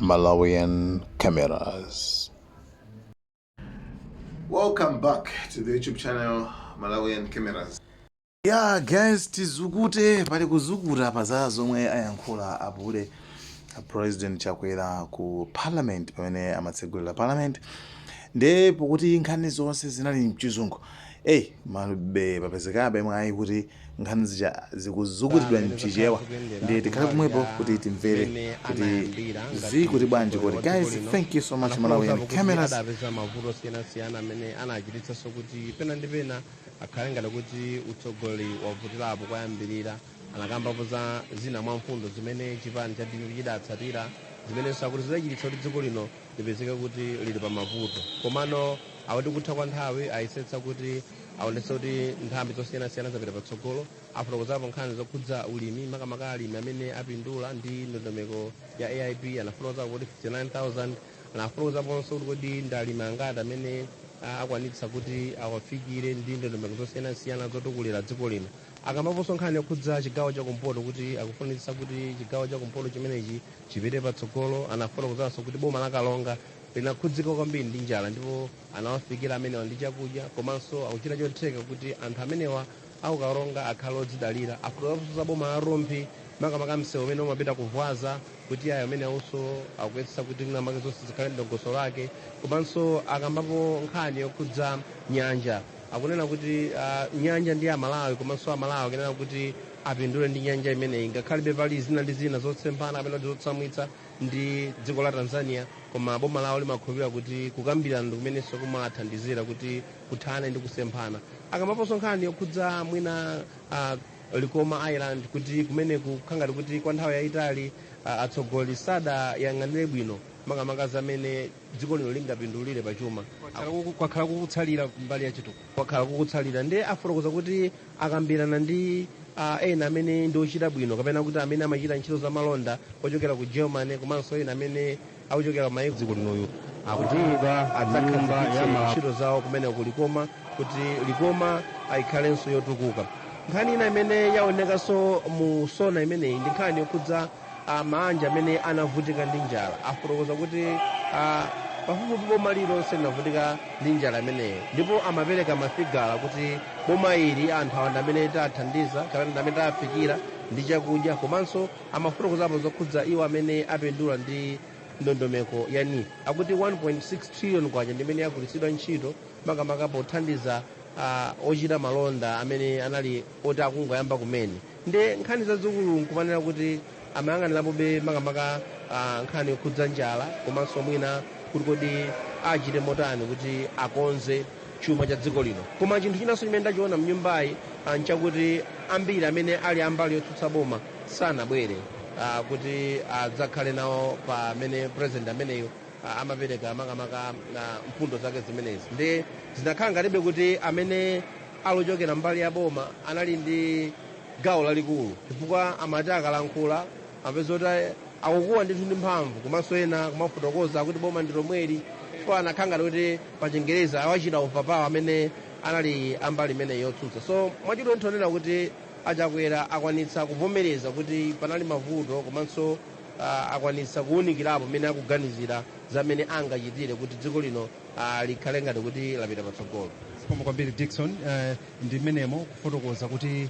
Malawian Cameras. Welcome back to the YouTube channel Malawian Cameras. Yeah guys, tizukute, pali kuzukuta pa za zomwe ayankhula apule President Chakwera ku Parliament pamene amatsegulira Parliament. Ndipo kuti nkhani zonse zinali mchizungu, eyi, mabe papezekabe mwayi kuti nkhani zija zikuzukutidwa mchichewa. Ndiye tikhale pomwepo kuti timvere kuti zikuti bwanji. Kuti guys, thank you so much, Malawian Cameras. Adapeza mavuto osiyanasiyana amene anachititsanso kuti pena ndi pena akhale ngati kuti utsogoleri wavutirapo kwayambirira. Anakambapo za zina mwa mfundo zimene chipani cha DPP chidatsatira, zimenenso akuti zidachititsa kuti dziko lino lipezeke kuti lili pa mavuto. Komano akuti kutha kwa nthawi ayesetsa kuti aonetse kuti nthambi zosiyanasiyana zapita patsogolo. Afotokozapo nkhani zokhudza ulimi, makamaka alimi amene apindula ndi ndondomeko ya AIP. Anafotokozapo kuti 59,000. Anafotokozaponso kuti kodi ndi alimi angati amene akwanitsa kuti awafikire ndi ndondomeko zosiyanasiyana zotukulira dziko lino. Akambaponso nkhani yokhudza chigawo chakumpoto, kuti akufunitsa kuti chigawo chakumpoto chimenechi chipite patsogolo. Anafotokozanso kuti boma la Karonga linakhudzika kwambiri ndi njala, ndipo anawafikira amenewa ndi chakudya, komanso akuchita chotheka kuti anthu amenewa akuKaronga akhale odzidalira. Afotokozanso za boma la Rumphi, makamaka msewu umene umapita kuVwaza, kuti ayi, amene awunso akuyetsa kuti mwinamake zonse zikhale ndongoso lake. Komanso akambapo nkhani yokhudza nyanja. Akunena kuti nyanja ndi Amalawi, komanso Amalawi akunena kuti apindule ndi nyanja imeneyi, ngakhalibe pali zina ndi zina zosemphana kapena kuti zotsamwitsa ndi dziko la Tanzania, koma boma lawo limakhulupirira kuti kukambirana ndi kumenenso kumathandizira kuti kuthane ndi kusemphana. Akambaponso nkhani yokhudza mwina Likoma Island, kuti kumeneku kukhangati kuti kwa nthawi yayitali atsogoleri sadayang'anire bwino, makamaka zamene dziko lino lingapindulire pachuma. Kwakhala kukutsalira mbali ya chitukuko. Kwakhala kukutsalira. Ndi afotokoza kuti akambirana ndi ena amene ndi ochita bwino, kapena kuti amene amachita ntchito za malonda ochokera ku Germany, komanso ena amene akuchokera maiko dziko linoyu Kutuluka nyumba ya adzakhazikitse Malamulo. ntchito zawo kumene ku Likoma, kuti Likoma ayikhalenso yotukuka. Nkhani ina imene yaonekanso mu SONA imeneyi ndi nkhani yokhudza maanja amene anavutika ndi njala. Afotokoza kuti pafupifupi boma lilonse linavutika ndi njala imeneyi, ndipo amapereka mafigala kuti boma ili, anthu awa ndi amene tathandiza kapena ndi amene tafikira ndi chakudya. Komanso amafotokozapo zokhudza iwo amene apindula ndi ndondomeko ya NEEF. Akuti 1.6 trillion kwacha ndimene yagwiritsidwa ntchito, makamaka pothandiza ochita malonda amene anali oti akungoyamba kumene. Ndi nkhani zazikulu nkumanena kuti amayang'anirapobe makamaka nkhani yokhudza njala, komanso mwina kuti kodi achite motani kuti akonze chuma cha dziko lino. Koma chinthu chinanso chimene ndachiona mnyumbayi nchakuti ambiri amene ali ambali yotsutsa boma sanabwere kuti adzakhale nawo pamene president ameneyo amapereka makamaka mfundo zake zimenezi. Ndi zinakhala ngatibe kuti amene alochokera mbali ya boma anali ndi gawo lalikulu, chifukwa amati akalankhula apeza kuti akukuwa ndithu ndi mphamvu, komanso ena kumafotokoza kuti boma ndi lomweli, chifukwa anakhala ngati kuti pa Chingereza awachita overpower amene anali ambali imene yotsutsa. So mwachidule nthonena kuti aChakwera akwanitsa kuvomereza kuti panali mavuto, komanso akwanitsa kuwunikirapo mmene akuganizira zamene angachitire kuti dziko lino likhale ngati kuti lapita patsogolo. Zikomo kwambiri, Dickson. Ndi mmenemo kufotokoza kuti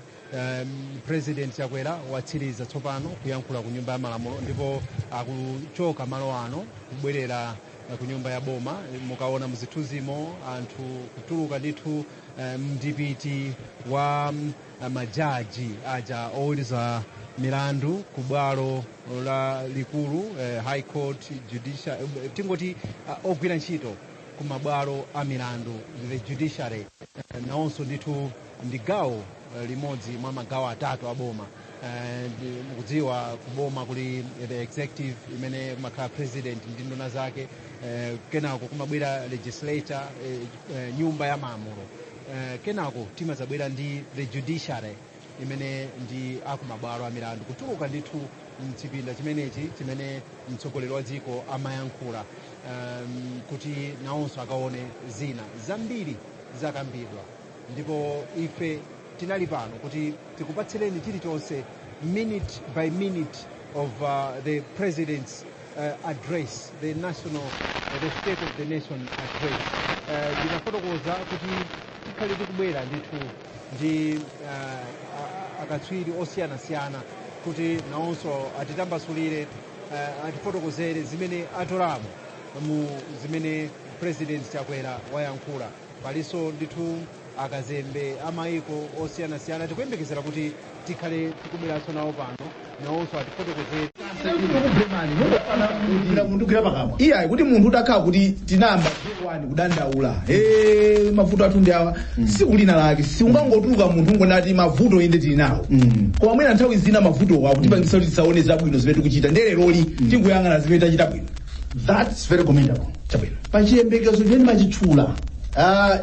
President Chakwera watsiriza tsopano kuyankhula ku Nyumba ya Malamulo, ndipo akuchoka malo ano kubwerera ku nyumba ya boma. Mukaona muzithunzimo anthu kutuluka ndithu, mdipiti wa majaji aja oweruza milandu ku bwalo la likulu, High Court Judicial, tingoti ogwira ntchito ku mabwalo a milandu, the judiciary, nawonso ndithu ndi gawo limodzi mwa magawo atatu a boma. Mukudziwa kuboma kuli the executive, imene kumakhala president ndi nduna zake. Kenako kumabwera legislature, nyumba ya malamulo. Kenako timazabwera ndi the judiciary, imene ndi akumabwalo a milandu. Kutuluka ndithu mchipinda chimenechi chimene mtsogoleri wa dziko amayankhula, kuti nawonso akaone zina zambiri zakambidwa. Ndipo ife tinali pano kuti tikupatsireni chilichonse, minute by minute of the president's address, the national, the State of the Nation Address. Ndinafotokoza kuti tikhale tikubwera ndithu ndi akatswiri osiyanasiyana kuti nawonso atitambasulire, atifotokozere zimene atolamo mu zimene President Chakwera wayankhula. Palinso ndithu akazembe amayiko osiyanasiyana, tikuyembekezera kuti tikhale tikubweranso nawo pano, nawonso atifotokozere. Mundugwira pakamwa. Iya, kuti munthu utakhala kuti tinamba wani kudandaula, mavuto athu ndi awa, siku lina lake siungangotuluka munthu ungonati mavuto inde tili nawo, koma mwina nthawi zina mavuto awo kutipangisa kuti tisaone zabwino zimene tikuchita. Ndereroli tikuyang'ana zimene tachita bwino. That's very commendable. Chabwino. Pachiyembekezo chimene machitchula,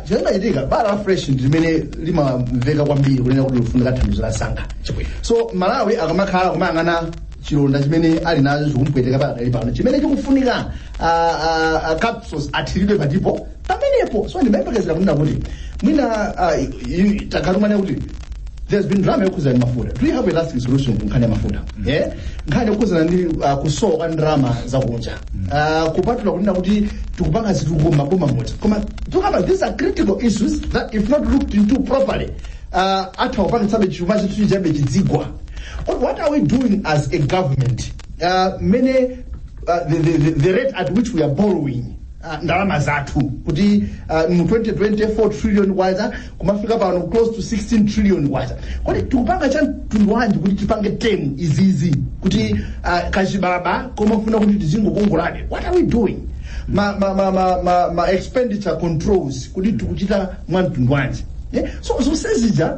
chimene machitika, bala la fresh ndi limene limamveka kwambiri kunena kuti lifunika thandizo la sankha. Chabwino. So Malawi akamakhala kumayang'ana chilonda chimene ali nacho chikumpweteka pakadali pano, chimene chikufunika capsules athiridwe patipo pamenepo. So ndimayembekezera kunena kuti mwina takhatumane kuti there's been drama yokhuzana ndi mafuta. Do you have a lasting solution ku nkhani ya mafuta? Yeah? Nkhani yokhuzana ndi kusowa kwa ndalama zakunja, kupatula kunena kuti tikupanga zitukuko maboma moti, koma tikamba, these are critical issues that if not looked into properly, atha kupangitsabe chuma chathu chabe chidzigwa. But what are we doing as a government? Mene the rate at which we are borrowing ndalama zathu kuti mu 2024 trillion kwacha kumafika pano close to 16 trillion kwacha, kodi tikupanga cha mtundu wanji kuti tipange tame izizi kuti kachibaba komafuna kuti tizingokongolane? What are we doing? Ma expenditure controls, kuti tikuchita mwa mtundu wanji? Yeah? So zonsezija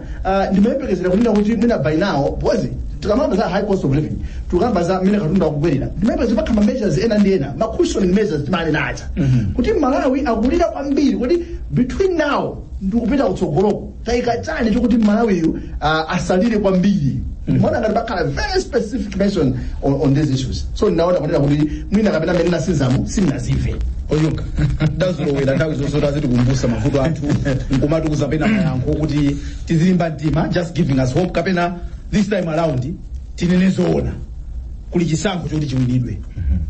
ndimayembekezera kunena kuti mwina by now, because tikamamba za high cost of living, tikamba za mmene katundu akubwerera, ndimayembekezera pakha ma measures ena ndi ena, ma cushioning measures timanena aja, kuti Malawi akulira kwambiri, kuti between now ndikupita kutsogoloko tayika chani chokuti Malawiyu asalire kwambiri. Ndimaona ngati pakhala very specific mention on these issues. So ndinaona kunena kuti mwina kapena mmene nasinzamu simnazive. Oyuka ndazilowera nthawi zonse azitikumbusa mavuto athu nkumatiuza pena mayankho kuti tizilimba mtima, just giving us hope. Kapena this time around tinene zoona, kuli chisankho chokuti chiwinidwe.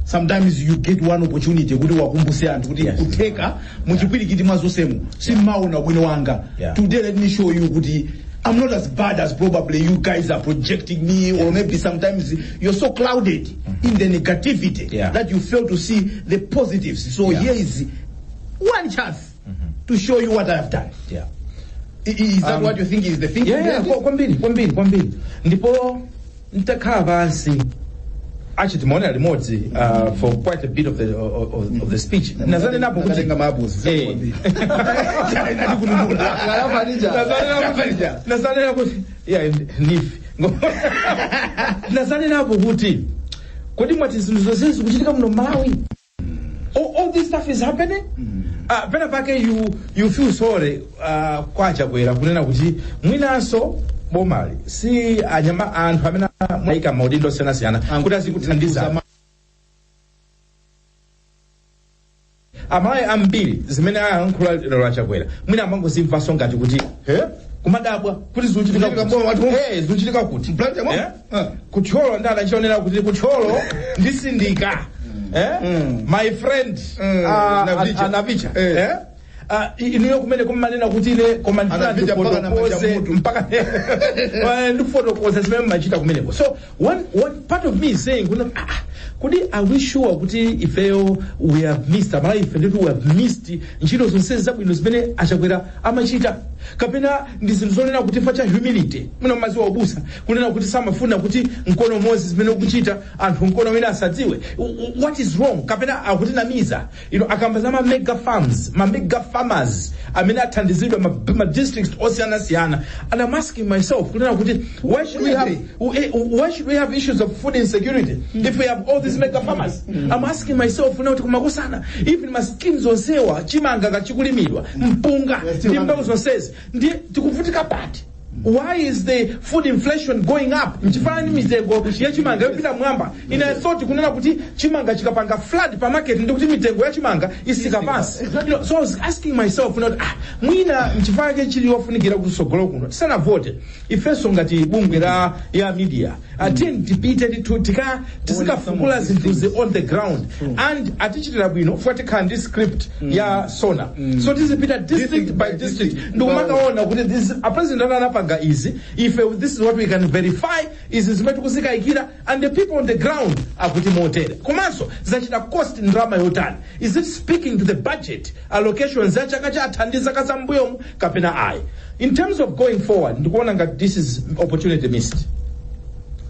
Sometimes you get one opportunity kuti wakumbuse anthu kuti kutheka muchipwirikiti mwa zonsemu simmaona bwino wanga. Today let me show you kuti I'm not as bad as probably you guys are projecting me, or maybe sometimes you're so clouded in the negativity that you fail to see the positives. So here is one chance to show you what I have done. Is that what you think is the thinking Yeah, behind it? Kwambiri, kwambiri, kwambiri. Ndipo ntakhala pansi, actually timaonera limodzi for quite a bit of the speech, nazanenapo kuti Nakatenga maabuzi. Nazanena kuti, yeah, nifi nazanenapo kuti kodi mwati zinthu zonse zikuchitika muno Malawi, all this stuff is happening. Pena pake you feel sorry kwa Chakwera kunena kuti mwinanso bomali si anyama anthu amene ayika maudindo osiyanasiyana kuti azikuthandiza Amalawi ambiri. Zimene ayankhula lero aChakwera, mwina amangozimvanso ngati kuti he kumadabwa kuti zikuchitika Zikuchitika kuti. boma watu. Zikuchitika kuti. Mplanja mwa? Kuthyolo ndi anachionera kuti kuthyolo ndisindika, my friend. Navicha. Anavicha. Eh. Inuyo kumene kumanena kuti ine koma ndifuna Anavicha mpaka na ndifotokoze machamutu. mpaka ndifotokoze zimene mmachita kumeneko. So one part of me is saying kuti kodi are we sure kuti ifeyo we have missed, Amalawi ife ndithu we have missed ntchito zonse zabwino zimene aChakwera amachita, kapena ndi zinthu zonena kuti fa cha humility, mwina maziwa ubusa kunena kuti samafuna kuti mkono umodzi zimene ukuchita anthu mkono wina asadziwe? What is wrong? Kapena akutinamiza ino akamba za ma mega farms, ma mega farmers amene athandizidwa ma districts osiyanasiyana? And I'm asking myself kunena kuti why should we have issues of food insecurity if we have all these mega farmers? I'm asking myself kunena kuti kumakosana, even ma schemes onsewa, chimanga kachikulimidwa, mpunga We're still ndi mbewu zonsezi, ndi tikuvutika pati? Why is the food inflation going up? Nchifani mitengo ya chimanga yopita mwamba? Ine I thought kunena kuti chimanga chikapanga flood pa market ndikuti mitengo ya chimanga isika pansi. So I was asking myself, mwina nchifake chili wafunikira kutsogolo kuno tisanavote ifenso ngati bungwe la ya media, atiyeni tipite ndithu tizikafukula zinthuzi on the ground. And atichitira bwino fuka tikhala ndi script ya SONA, so tizipita district by district ndikumakaona kuti this a president anapanga izi, ife this is what we can verify, izi zimene tikuzikayikira, and the people on the ground akuti motere. Komanso zachita cost ndalama yotani? Is it speaking to the budget allocations za chaka chatha ndi zaka zambuyomu kapena ayi? In terms of going forward, ndikuona ngati this is opportunity missed,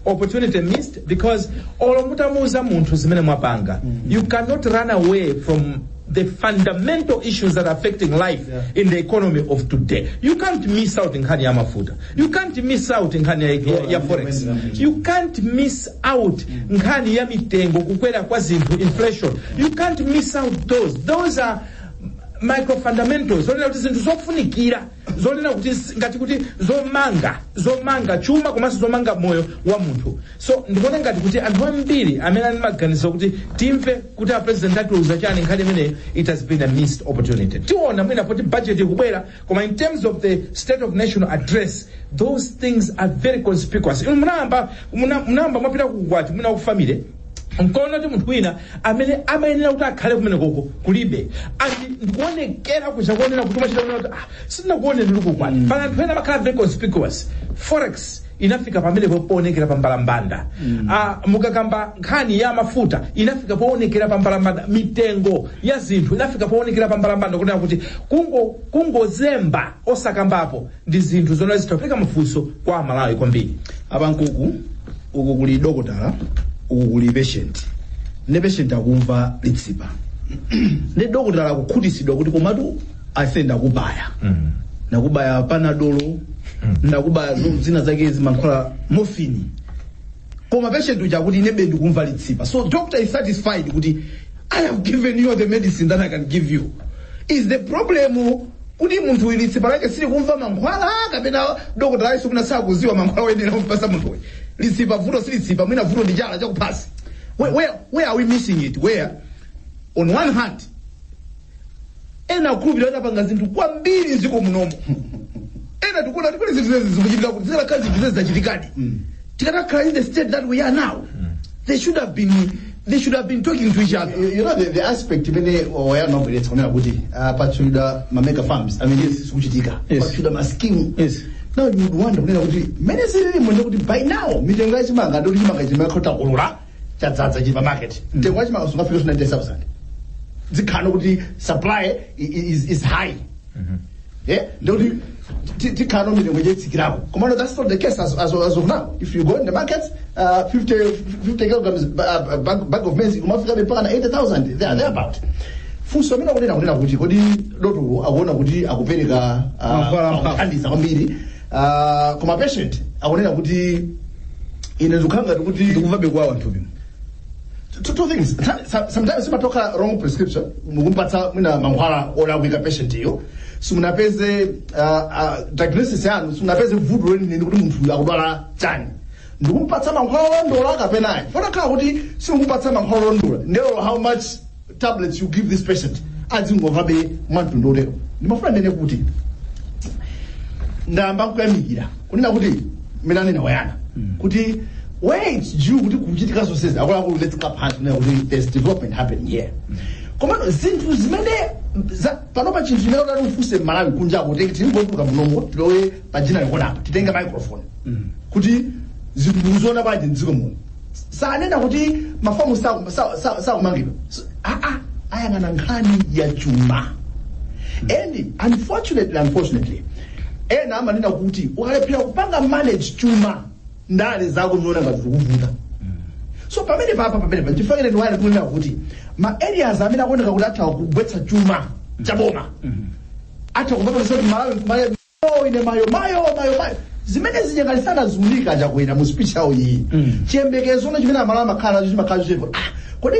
opportunity missed, because olo mutamuuza munthu zimene mwapanga, you cannot run away from the fundamental issues that are affecting life in the economy of today. You can't miss out nkhani ya mafuta, you can't miss out nkhani ya forex, you can't miss out nkhani ya mitengo, kukwera kwa zinthu, inflation. You can't miss out those. Those are micro fundamentals zonena kuti zinthu zofunikira, zonena kuti ngati kuti zomanga chuma komanso zomanga moyo wa munthu. So ndikuona ngati kuti anthu ambiri amene ali maganizo kuti timve kuti a president atiuza chani nkhani imeneyi, it has been a missed opportunity. Tiona mwina poti budget ikubwera, koma in terms of the State of National Address, those things are very conspicuous. Inu munayamba mwapita kukwati mwina ku family, nkoona kuti munthu wina amene amayenera kuti akhale kumene koko kulibe, and ndikuonekera kuchakuonera kuti umachita kuona kuti ah, sindinakuone ndili kukwati. Pala anthu ena amakhala very conspicuous. Forex inafika pamene poonekera pa mbalambanda. Ah, mukakamba nkhani ya mafuta, inafika poonekera pa mbalambanda. Mitengo ya zinthu inafika poonekera pa mbalambanda, kunena kuti kungozemba osakambapo ndi zinthu zona zitapereka mafunso kwa Amalawi kwambiri. Apa nkuku uku kuli dokotala, uku kuli patient, ne patient akumva litsipa, ne dokotala akukhutisidwa kuti komatu ase ndakubaya, ndakubaya panadolo, ndakubaya zina zake zimankhwala, morphine, koma patient uja akuti inebe ndikumva litsipa. So doctor is satisfied kuti I have given you the medicine that I can give you. Is the problem kuti munthu uyu litsipa lake silikumva mankhwala, kapena dokotala ayiso kuna sakuziwa mankhwala oyenera kumpasa munthu uyu litsipa? Vuto silitsipa, mwina vuto ndi chala chakuphasi. Where are we missing it? Where on one hand ena akhulupirira kuti apanga zinthu kwambiri mdziko munomo, ena tikuona kuti kuli zinthu zezi zikuchitika kuti zikanakhala zinthu zezi zachitikadi, tikanakhala in the state that we are now. They should have been talking to each other. You know the aspect imene wayanobweretsa kunena kuti patchulidwa ma mega farms amene sikuchitika, patchulidwa ma scheme. Now you would wonder kunena kuti mmene zililimo ndi kuti by now mitengo ya chimanga, ndikuti chimanga chimakhotakolola chadzadza chili pa market, mtengo wa chimanga sungafike 90,000, zikhano kuti supply is high, yeah, ndikuti tikhano mitengo ichitsikirako. Komano that's not the case as of now. If you go in the markets, 50 kilograms bag of maize kumafika mpaka na 80,000 there thereabout. Funso amene akunena kunena kuti kodi dotolo akuona kuti akupereka mankhwala amphamvu. Akuthandiza kwambiri, koma patient akunena kuti ine zikukhala ngati kuti ndikumvabe kwawo anthupi. Two things. Sometimes simatoka wrong prescription, mukumpatsa mwina mankhwala olakwika patient iyo, simunapeze diagnosis yanu, simunapeze vuto lenileni kuti munthu uyu akudwala chani, ndikumpatsa mankhwala olondola kapenayi fonakhala kuti simukumpatsa mankhwala olondola. Ndero how much tablets you give this patient, azingomvabe mwamtundu otero. Ndimafuna ndene kuti ndayamba kuyamikira kunena kuti mmene anena wayana kuti where it's due kuti kuchitika zonsezi, akuluakulu, let's clap hands kunena kuti there's development happening here. Komano zinthu zimene panopa, chinthu chimene utati ufunse mmalawi kunjako, tingotuluka munomo tilowe pajina likonapo, titenge microphone kuti zinthu mukuziona bwanji mdziko muno, sanena kuti mafamu sakumangidwa. Aa, ayang'ana nkhani ya chuma. And unfortunately ena amanena kuti ukalephera kupanga manage chuma, ndale zako ziona ngati zikuvuta. So pamene papa pamene pa nchifukwa ndiwale kunena kuti ma areas amene akuoneka kuti atha kugwetsa chuma chaboma, atha kupapasa kuti Malawi Malawi, oh, ine mayo mayo mayo mayo zimene zinyangalisana ziunika Chakwera mu speech yawo iyi. Chiyembekezo no chimene Amalawi amakhala nacho chimakhala chochepa. Ah, kodi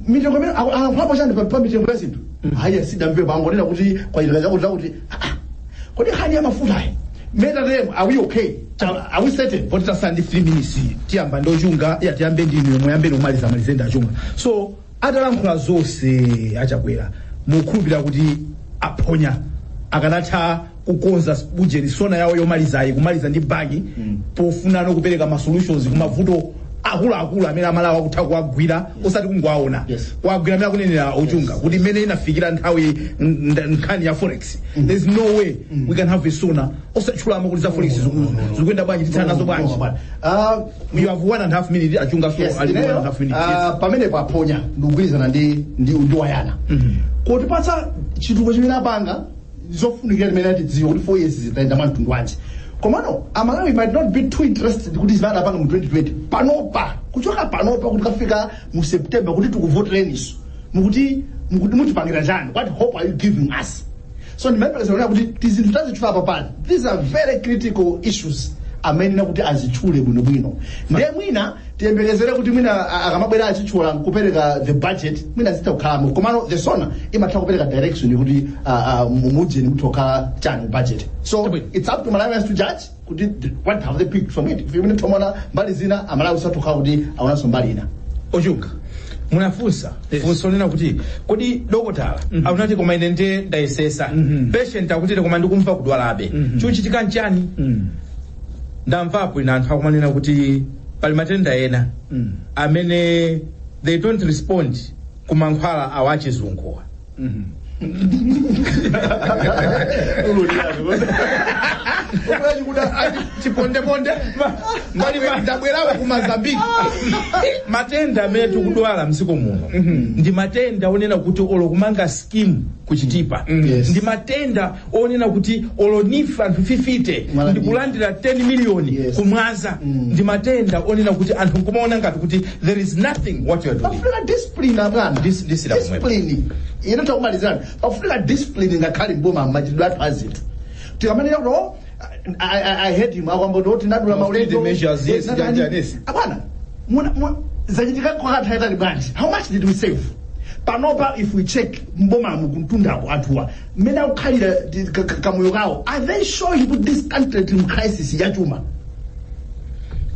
mitengo imene alankhulapo chani pa mitengo ya zinthu? Hayi, sidamve, pangonena kuti kwachitika chakuti chakuti. Ah, ah, kodi nkhani ya mafuta ayi Meta are we okay? Are we certain? Poti tasala ndi 3 minutes, tiyamba ndi Ochunga ya, tiyambe ndi inu, muyambe nomaliza, malize ndi Achunga. So atalankhula zonse aChakwera, mukhulupirira kuti aphonya? Akanatha kukonza bujeti SONA yawo yomalizayi, kumaliza ndi bagi, pofunano kupereka ma solutions kumavuto akuluakulu amene Amalawi akutha kuwagwira, osati kungowaona, kuwagwira, amene akunenera Ochunga kuti imene inafikira nthawi nkhani ya forex. There's no way we can have a SONA osatchulamo kuti za forex zikuyenda bwanji, titsala nazo bwanji. You have 1.5 minute, Achunga. So Yes, ali ineyo, 1.5 minutes, yes. Pamene paphonya, ndikugwirizana ndi Wayana kuti patsa chituko chimene apanga zofunikira limene atidziwe kuti 4 years zitayenda mwa mtundu wanji. Komano Amalawi might not be too interested kuti zimene adapanga mu 2020 panopa, kuchoka panopa kuti kafika mu September kuti tikuvotereniso, mukuti mutipangira chani? What hope are you giving us? So ndimayembekezera kuti tizinthu tazitchula papali, these are very critical issues amene kuti azitchule bwinobwino. Ndiye mwina tiyembekezere kuti mwina akamabwera achitchula nkupereka the budget, mwina zitha kukhalamo. Komano the SONA imatha kupereka direction kuti mujeni mutha kukhala chani mu budget. So it's up to Malawians to judge kuti what have they picked from it. Imene tomaona mbali zina, Amalawi satokhala kuti aonanso mbali ina. Ochunga, munafunsa funso lina kuti kodi dokotala akunati, "Koma ine ndiye ndayesesa," patient akuti, "Koma ndikumva kudwalabe, chikuchitika nchani?" Ndamvapo ina anthu akumanena kuti pali matenda ena amene they don't respond ku mankhwala awo achizunguwa. Chipondeponde ndabwerawo ku Mozambique. Matenda amene tikudwala mdziko muno ndi matenda onena kuti olo kumanga scheme kuchitipa, ndi matenda onena kuti olo nife anthu 50 ndikulandira 10 miliyoni kumwaza, ndi matenda onena kuti anthu nkumaona ngati kuti there is nothing what you are doing. Pafunika discipline, abwana. Discipline pomwepo. Discipline ine takumalizirani, pafunika discipline ngakhale mboma machitidwe athu azinthu. Tikamanena kuti, oh, I heard him akwamba kuti tinadula maulendo. Measures, yes, yes. Abwana, zachitika kwakathaitali bwanji? How much did we save? Panopa if we check mbomamu kumtundako, anthuwa mmene akukhalira kamoyo kawo, are they showing kuti this country tili mu crisis yachuma?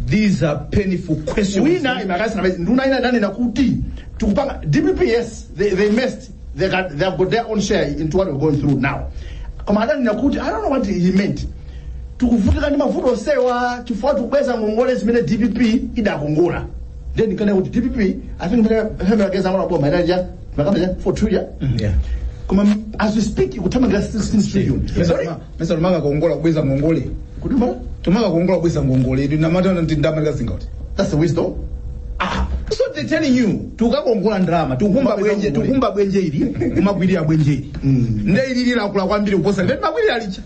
These are painful questions. Wina imakasina nduna ina inanena kuti tikupanga DPP, yes, they messed, they have got their own share into what we're going through now. Koma adanena kuti, I don't know what he meant, tikuvutika ndi mavuto osewa chifukwa tikubweza ngongole zimene DPP idakongola. Then ndikane kuti DPP, I think mene amala boma inaja makamba ja 4 trillion. Koma as we speak ikuthamangira 16 trillion. Sorry. Mesa tumaka kuongola kubweza ngongole? Kuti mbona? Tumaka kuongola kubweza ngongole idu namata ndi ndamalika zingati? That's the wisdom. Ah, so they telling you tukakongola ndalama, tukumba bwenje, tukumba bwenje ili kumagwirira bwenje ili, nde ili lilakula kwambiri kuposa limene magwirira licha.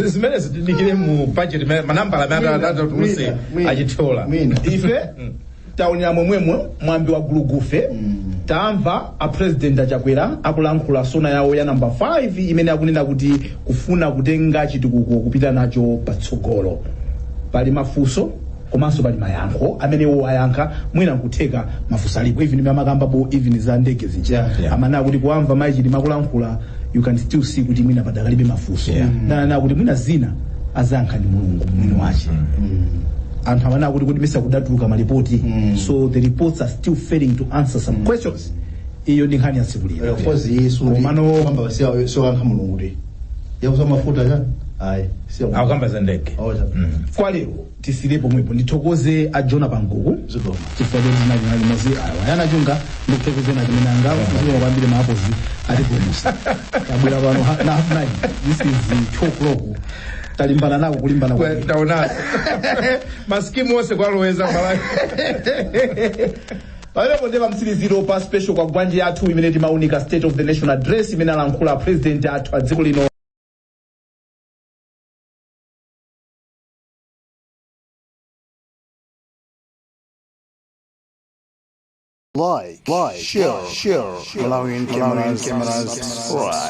Zimene zidikire mu budget manambala amene atatuluse achithyola. Ife taonera momwemwe mwambi wa gulugufe. Tamva a President aChakwera akulankhula SONA yawo ya namba 5 imene akunena kuti kufuna kutenga chitukuko kupita nacho patsogolo. Pali mafunso komanso pali mayankho amene iwo ayankha. Mwina nkutheka mafunso alipo, even amakambapo even za ndege zija, amanena kuti kuamva mayi Chilima akulankhula, you can still see kuti mwina padakalibe mafunso. Nanena kuti mwina zina azayankha ndi Mulungu mwini wache. Anthu amanena kuti misa kudatuluka malipoti, so the reports are still failing to answer some questions. Iyo ndi nkhani ya tsiku lino. Of course Yesu Komano- kwamba siyo Mulungu kuti yakuza mafuta cha ayi siyo. Akukamba za ndege. Kwa lero tisire pomwepo. Ndithokoze a Jona Pankuku chifukwa choti tinali nali limodzi. Wayana Chunga, ndikuthokoze na chimene anga zikomo kwambiri. Maapozi atipulumusa. Tabwera pano na 9:30, this is 2 o'clock. Talimbana nako kulimbana kwambiri. Taonanso masikimu onse kwaloweza Malawi. Pamenepo ndi pamtsiriziro pa special kwa gwanje yathu imene timaunika State of the Nation Address imene alankhula President athu a dziko lino. Like, share, Malawian cameras, subscribe.